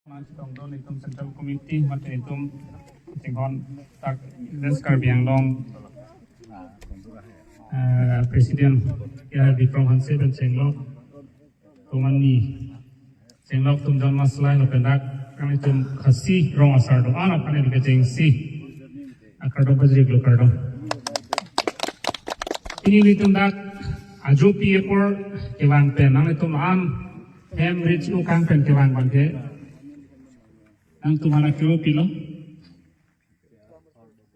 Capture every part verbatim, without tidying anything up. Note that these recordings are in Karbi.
Tongdon itum Central Committee mate itum chinghon tak West Karbi Anglong, eh, President ya Bikram Hanse pen chenglok, tum ani chenglok tum jon maslai lapen dak kami tum Khasi rong asar do-an aphan ke chengsi akardom pajirlo, kardom. Pini ilitum dak ajopi apor kevang pen nangtum an hem rich ukang pen kevang abang ke nangtum aphan akio pilo.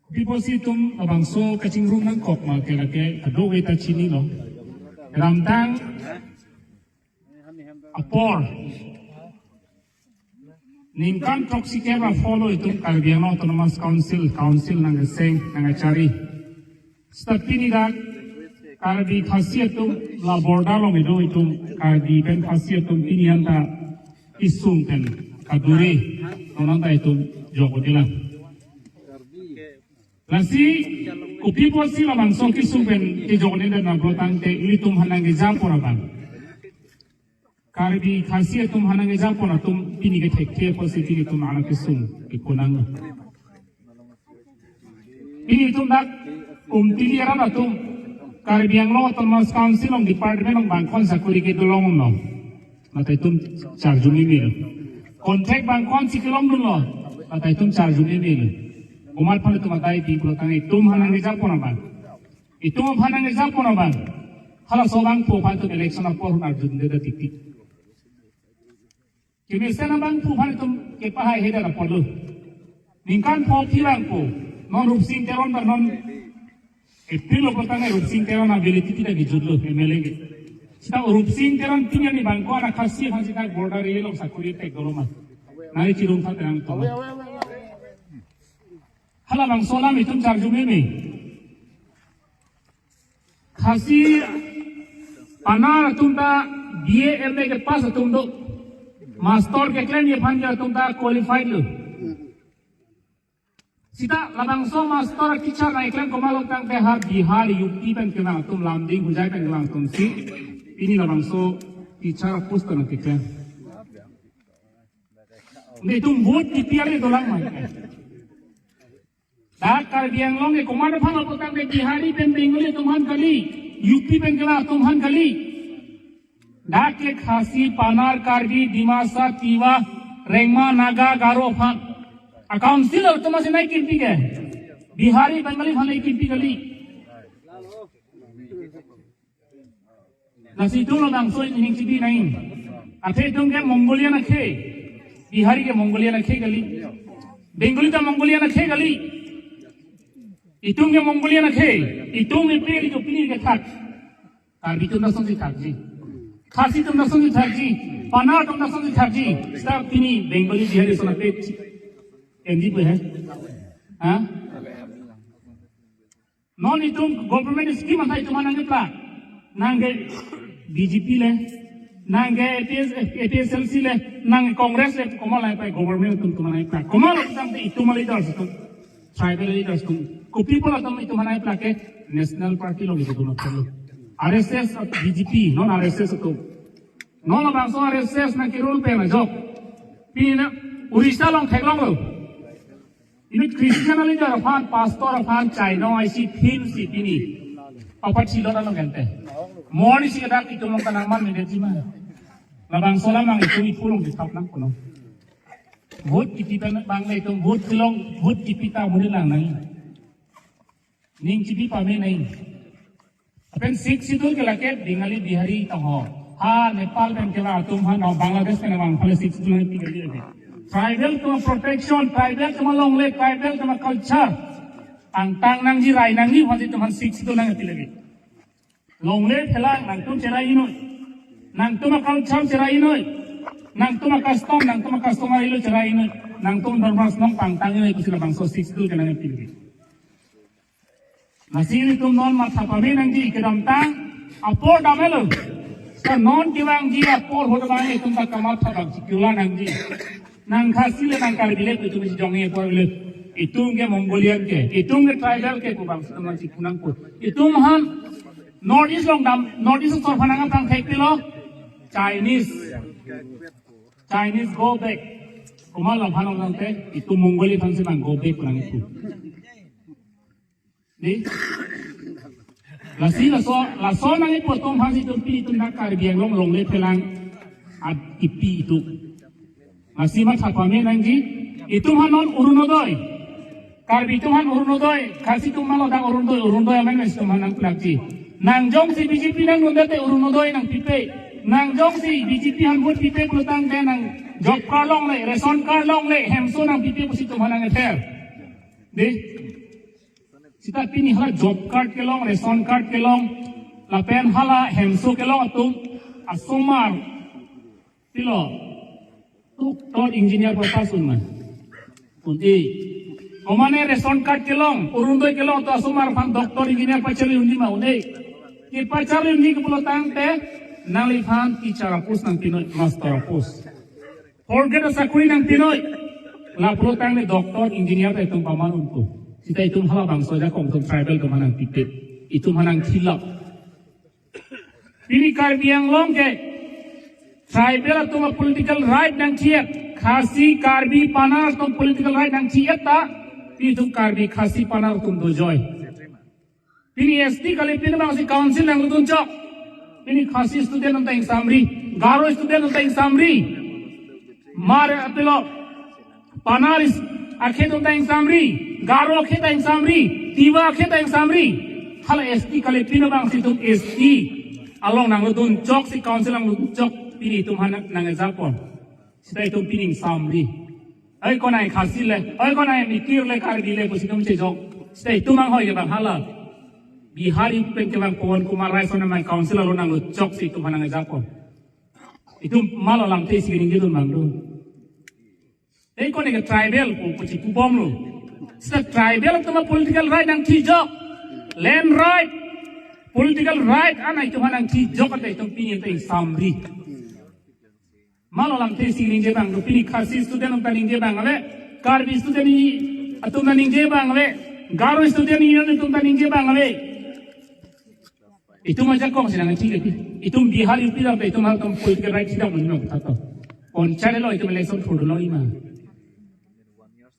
Kopi apotsi itum labangso kachingrum nangkok ma ke lake kadokave ta chinilo. Kedamtang apor ningkan throksi kep apor lo itum Karbi Anglong Autonomous Council, council nangkeseng nangkachari. Seta pini dak Karbi Khasi atum la border along kedo itum Karbi pen Khasi atum pini anta kesung pen kadure, non anta itum jokdetlang. Lasi kopi apotsi labangso kesung pen kejokdetlang pulo tangte ilitum aphan nangkejapon abang, Karbi Khasi atum aphan nangkejapon atum pini kethekthe apotsi pini itum aphan kesung kepunang. Pini itum dak Umtili arat atum Karbi Anglong Autonomous Council along department along bangkon sakori kedo longlo. Mate itum charju meme lo. Contract bangkon si kelongdunlo. Mate itum charju meme lo. Komat aphan itum adai pi pulo tangte itum aphan nangkejapon abang, itum aphan nangkejapon abang, halaso abangphu aphan itum election apor ahut arjudunde titi. Kemesen abangphu aphan itum kepahaihedet apotlo. Ningkan pho phi abangphu, non Rupsing Teron ba non April lo pulo tangte Rupsing Teron a validity ta kejutlo M L A ke. Seta Rupsing Teron pini arni bangkon a Khasi aphan seta border area along sakori tek dolo ma? Nangli chirung tha terang tolo. Halabangso alam itum charju meme. Khasi panar atum ta B A M A ke pass atum do. Master keklemji aphan ke atum ta qualified lo. Seta labangso master teacher nangkeklem komatlo tangte ha Bihar, U P pen kevang atum, Lumding, Hojai pen kevang atum si pini labangso teacher post nangkeklem. Nelitum vote kipi ale dolang ma? Dak Karbi Anglong ke komat aphan lo pulo tangte Bihari pen Bengali atum aphan kali, U P pen kevang atum aphan kali. Dak ke Khasi, Panar, Karbi, Dimasa, Tiwa, Rengma, Naga, Garo aphan. A council atum asi nangkimpi ke Bihari, Bengali aphan nangkimpi kali. Lasi itum labangso ining chibi nang. Athe itum ke Mongolian akhei, Bihari ke Mongolian akhei kali, Bengali ta Mongolian akhei kali. Itum ke Mongolian akhei, itum ipi itum pini kethak. Karbi atum lasonsi thakji. Khasi atum lasonsi thakji. Panar atum lasonsi thakji. Seta pini Bengali, Bihari ason apet chi. Enji pu he? Ha? Non itum government scheme anta itum aphan nangkeplak. Nangke B J P le, nangke A P S, A P H L C le, nangke Congress le, komat lang pa government atum itum aphan nangkeplak. Komat lang tangte itum a leaders atum, tribal leaders atum. Kopi pulo atum itum aphan nangkeplak ke National Party along itum atum. R S S, B J P, non R S S atum. Non labangso R S S nangkerule pen ajok. Pini na Orissa along theklonglo. Inut Christian a leader aphan, pastor aphan chainong aisi thim si pini papat silon along gente. Mo arnisi kedak itum along kanang man mendet ji ma? Labangso alam nang itum iphulong di thap nang kono. Vote kipi ta bang le itum vote kelong, vote kipi ta muni lang nang. Ning chibi pame nang. Lapen Sixth Schedule ke lake Bengali, Bihari tong ho. Ha Nepal pen kevang atum ha, no Bangladesh pen kevang aphan le Sixth Schedule nangpi kali ave. Tribal atum protection, tribal atum longle, tribal atum culture. Pangtang nangji, rai nangji aphan itum aphan Sixth Schedule nangpi lagi. Longle phelang nangtum cherai noi. Nangtum a culture cherai noi. Nangtum a custom, nangtum a customary law cherai noi. Nangtum dormas nong pangtang noi pusi labangso Sixth Schedule ke nangpi lagi. Lasi itum non matha pame nangji, kedamtang apor damlo. Seta non kevangji apor ahut abang itum ta kamatha bang chikula nangji. Nang Khasi le nang Karbi le itum isi jongsi apor le. Itum ke Mongolian ke, itum ke tribal ke pu bang itum nangchikunang pu. Itum aphan North East along dam, North East asor aphan nangkapangthek pilo. Chinese. Chinese go back. Komat aphan nangte, itum Mongali aphansi bang go back nangpu. Di? Lasi laso, laso nangpu atum aphansi itum pini itum dak Karbi Anglong longle phelang at kipi itum. Lasi matha pame nangji, itum aphan non Orunodoi. Karbi atum aphan Orunodoi, Khasi atum malo dak Orunodoi, Orunodoi amen mes itum aphan nangplakji. Nang jongsi B J P nangdunde te Orunodoi nangpipe. Nang jongsi B J P aphan vote pipe pulotangte nang job card longle, ration card longle, hemso nangpipe pusi itum aphan nang-ether. Di? Seta pini hala job card kelong, ration card kelong, lapen hala hemso kelong atum, asomar. Pilo, doctor engineer papass un ma? Un-e. Omane ration card kelong, Orunodoi kelong, to asomar aphan doctor engineer pacharli unji ma? Un-e. Kepacharli unji ke pulotangte, nangliphan teacher a-post nangpinoi, master a-post. Fourth grade sakuri nangpinoi. La pulotangte doctor engineer ta itum paman unpo. Seta itum halabangso ajakong atum tribal atum aphan nangpipe. Itum aphan nangthilap. Pini Karbi Anglong ke tribal atum a-political right nangchi-et, Khasi, Karbi, Panar atum political right nangchi-et ta, pini itum Karbi, Khasi, Panar atum dojoi. Pini S T kali pini bangsi council nangledun chok. Pini Khasi student atum ta ingsamri, Garo student atum ta ingsamri. Mar apilo Panaris akhei atum ta ingsamri, Garo akhei ta ingsamri, Tiwa akhei ta ingsamri. Hala S T kali pini bangsi itum S T along nangledun choksi council nangledun chok pini itum aphan nang-ejapon. Seta itum pini ingsamri. Oi konai Khasi le, oi konai Mikir le, Karbi le pusi itum chejok. Seta itum anghoi ke bang hala Bihari pen ke bang Pawan Kumar Rai ason amei council along nanglu choksi itum aphan nang-ejapon. Itum malo lamthe isi ningjedun bang do. Ei kone ke tribal pu pusi pubomlo. Seta tribal atum a-political right nangthijok. Land right, political right ana itum aphan nangthijok ante itum pini ante ingsamri. Malo lamthe isi ningje bang do, pini Khasi student atum ta ningje bang ave, Karbi student i-, atum ta ningje bang ave, Garo student union atum ta ningje bang ave. Itum ajakong si nangthilap. Itum Bihar U P lam itum hal atum political right sida mun nang tato. Panchayat lo itum election thurlo ima.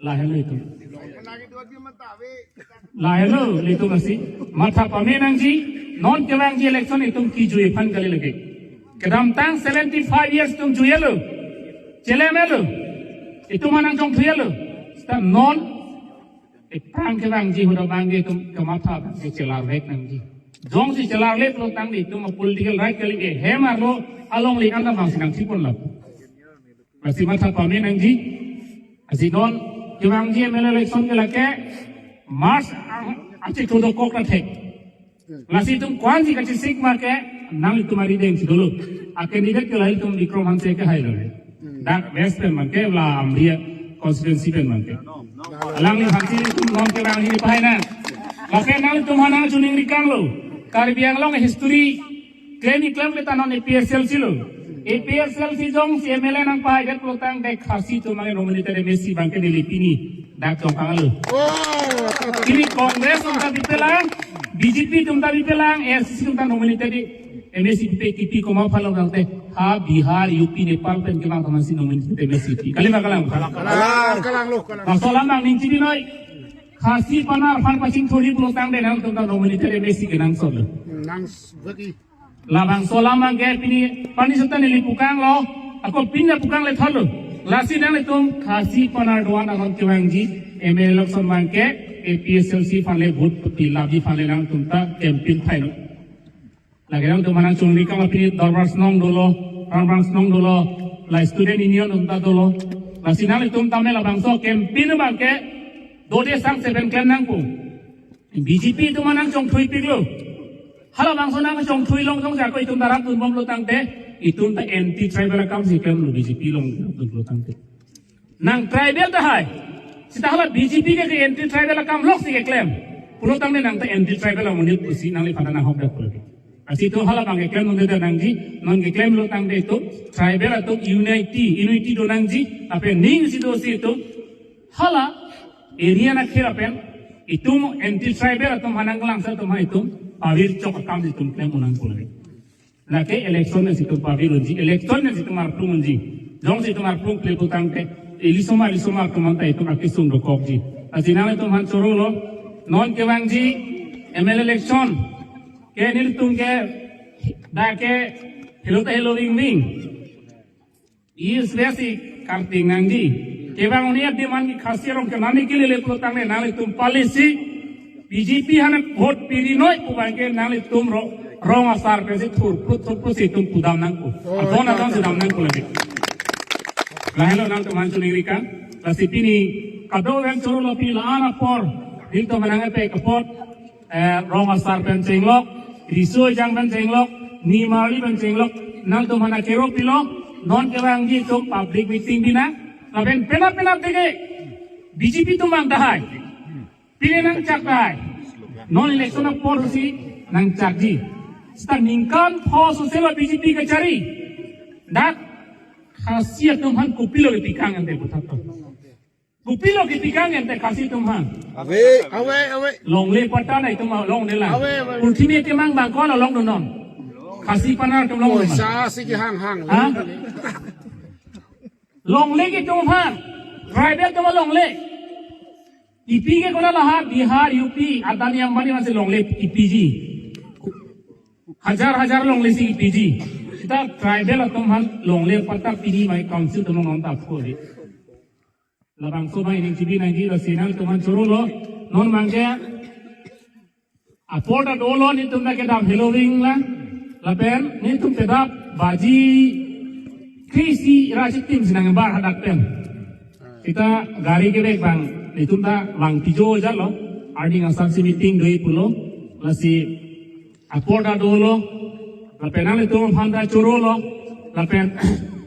Lahelo itum. Lahelo itum asi. Matha pame nangji, non kevangji election itum kijui aphan kali lake. Kedamtang seventy-five years itum juilo. Chelemelo. Itum aphan nangchongthuilo. Seta non aphrang kevangji hadak abang ke itum kamatha abang ke chelarvek nangji. Jongsi chelarle pulotangte itum a-political right kali ke hem arlo alongle anta bangsi nangchiponlap. Lasi matha pame nangji. Lasi non kevangji M L A election ke lake March ang-, achiklo dokok ra thek. Lasi itum ko-ansi kachesik ma ke nanglitum arideng si dolo. A-candidate ke lahai itum Bikram Hanse ke hailo. Dak West pen abang ke la Amri constituency pen abang ke. Alangliphansi itum non kevangji pahai nang. Lapen nanglitum aphan nangchiningri kanglo. Karbi Anglong history klem-i klemkle ta non A P H L C lo. A P H L C jongsi M L A nangpahaidet pulotangte Khasi atum abang nominated M A C abang ke neli pini dak chongkanglo. Pini Congress atum ta bipelang, B J P atum ta bipelang, A I C C atum ta nominated M A C pipe kipi komat aphanlo tangte ha Bihar, U P, Nepal pen kevang atum aphansi nominated M A C pi. Kali ma kalang? Kalang, kalang, kalang. Laso alam abang ning chibinoi. Khasi Panar aphan pachingthurji pulotangte nangtum ta nominated M A C kenangsotlo. Nang bagi. Labangso alam abang ke pini pani seta neli pukanglo, ako pini pukang le thalo. Lasi nanglitum Khasi Panar do-an aron kevangji M L A election abang ke A P H L C aphan le vote pilapji aphan le nangtum ta campaign thailo. Lake nangtum aphan nangchoningri kang pini Dorbar Snong dolo, Rambang Snong dolo, la student union atum ta dolo. Lasi nanglitum tame labangso campaign abang ke dode sang seven klem nangpo. B J P atum aphan nangchongthuipiklo. Halabangso nangchongthui long jongsi ako itum ta rapdunbomlo tangte, itum ta anti tribal akam si klemlo B J P along rapdunlo tangte. Nang tribal tahai. Seta hala B J P ke, ke anti tribal akam loksi keklem. Pulotangte nang ta anti tribal amonit pusi nangliphan ta nanghokdak pulo. Lasi itum halabang keklem nonde nangji, non keklemlo tangte itum tribal atum unity, unity do nangji, lapen ning isi dosi itum hala area akhei lapen itum anti tribal atum aphan nangkelangsot atum aphan itum pavirchok akam itum klem unang pulo. Lake election nangsi itum pavirunji, election nangsi itum arphlung unji. Jongsi itum arphlung kle pulotangte Ilisoma ilisoma atum anta itum akesung dokokji. Lasi nanglitum aphan chorolo. Non kevangji M L A election ke nelitum ke dak ke helo ta helo ring ring. Is besi karting nangji. Kevang uni adi man ki Khasi arong ke nani kelele pulo tangte nanglitum policy B J P aphan vote piri noi pu abang ke nanglitum ro rong asar pensi thurprut thurprut si itum pudam nangpo. Adon adon si dam nangpo lagi. Lahelo nangtum aphan choningri kan. Lasi pini kadokave chorolo, pini la-an apor nelitum aphan nangkepek apot, eh, rong asar pen chenglok, riso ejang pen chenglok, nimarli pen chenglok, nangtum aphan akero pilo. Non kevangji atum public meeting binong, lapen penap penap deke B J P atum abang tahai. Pini nangchak tahai. Non election apor si nangchakji. Seta ningkan pho soselo B J P kachari. Dak Khasi atum aphan kopilo kepikang ante puthot to. Kopilo kepikang ante Khasi atum aphan. Ave, ave, ave. Longle patta nai atum longle la. Ave, ave. Purthimi kemang abang ko-an along do non. Khasi panar atum longle. Oh, ma. Sa si kehang hang. Ha? Longle ke atum aphan. Tribal atum longle. Kipi ke konat lahai Bihar, U P, Adani Ambani aphansi longle kipiji. Hajar hajar longle si kipiji. Seta tribal atum aphan longle patta pini mai council atum along ta apor. Labangso abang ining chibi nangji, lasi nangtum aphan chorolo. Non abang ke apor ta dolo, nelitum ta kedam helo ring lang. Lapen nelitum kedam baji kre-isi ra chitim si nangbar hadak pen. Seta gari kevek abang nelitum ta vang pijo jalo. Arni asar si meeting do-i pulo. Lasi apor ta dolo. Lapen nanglitum aphan ta chorolo. Lapen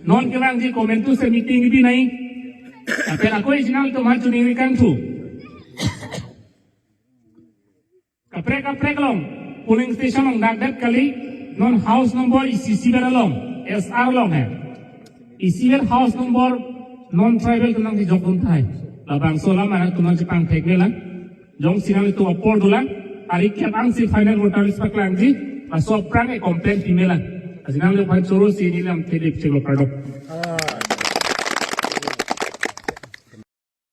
non kevangji komantu si meeting binong. Lapen ako isi nangtum aphan choningri kangthu. Kaprek kaprek along polling station along dakdet kali, non house number isi isivet along, S R along he. Isivet house number non tribal atum nangchejokdun tahai. Labangso alam nangtum nangchepangthek me lang. Jongsi nanglitum apor dolang, tarik kep ansi final voter list paklangji, laso aphrang ke complain pi me lang. Lasi nangliphan choro si neli lamthe dipcheklo, kardom.